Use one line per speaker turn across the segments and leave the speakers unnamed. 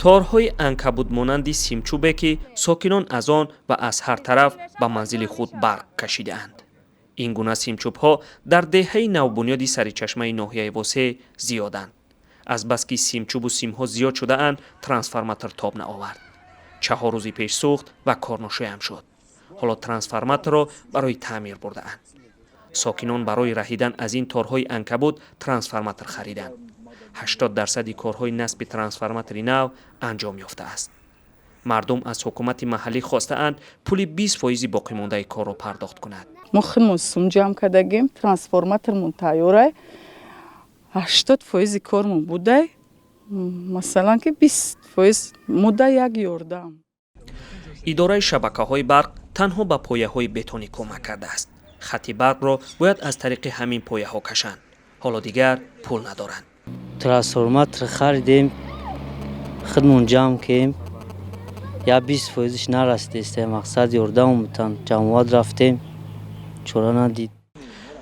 Торҳои анкабутмонанди симчӯбе, ки сокинон аз он ва аз ҳар тараф ба манзили худ барқ кашидаанд. Ин гуна симчӯбҳо дар деҳаи Навбунёди Саричашмаи ноҳияи Восеъ зиёданд. Азбаски симчӯбу симҳо зиёд шудаанд, трансформатор тоб наовард. 4 рӯзи пеш сӯхт ва корношоям шуд. Ҳоло трансформаторро барои таъмир бурдаанд. Сокинон барои раҳидан аз ин торҳои анкабут трансформатор хариданд. 80 дарсади корҳои насби трансформатори нав анҷом ёфтааст. Мардум аз ҳукумати маҳаллӣ хостаанд, пули 20 фоизи боқимондаи корро пардохт кунад.
Мо худмон сум ҷамъ кардагим, трансформатормон тайёрай, 80 фоизи кормон будай, масалан, ки 20 фоиз муда як ёрдам.
Идораи шабакаҳои барқ танҳо ба пояҳои бетонӣ кӯмак кардааст. Хати барқро бояд аз тариқи ҳамин пояҳо кашанд. Ҳоло дигар пул надоранд.
Трансформатор харидем, худмон ҷамъ кем, я 20 фоизиш нарасидеста. Мақсад, ёрдам омӯтан. Ҷамоат рафтем, чора надид.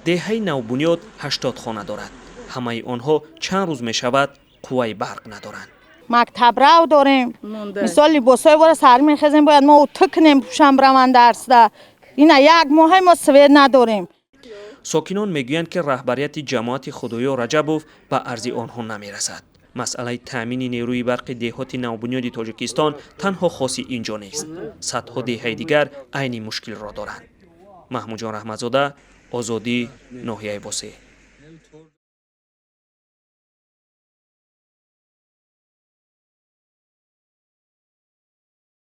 Деҳаи Навбунёд 80 хона дорад. Ҳамаи онҳо чанд рӯз мешавад, қувваи барқ надоранд.
Мактабрав дорем, мисол, либосҳои вора саҳар мехезем, бояд мо утӯ кунем, пӯшам, раванд дарсда. Ина як моҳай мо свет надорем.
Сокинон мегӯянд, ки раҳбарияти ҷамоати Худоёр Раҷабов ба арзи онҳо намерасад. Масъалаи таъмини нерӯи барқи деҳоти навбунёди Тоҷикистон танҳо хоси ин ҷо нест. Садҳо деҳаи дигар айни мушкилро доранд. Маҳмудҷон Раҳматзода, «Озодӣ», ноҳияи Восеъ.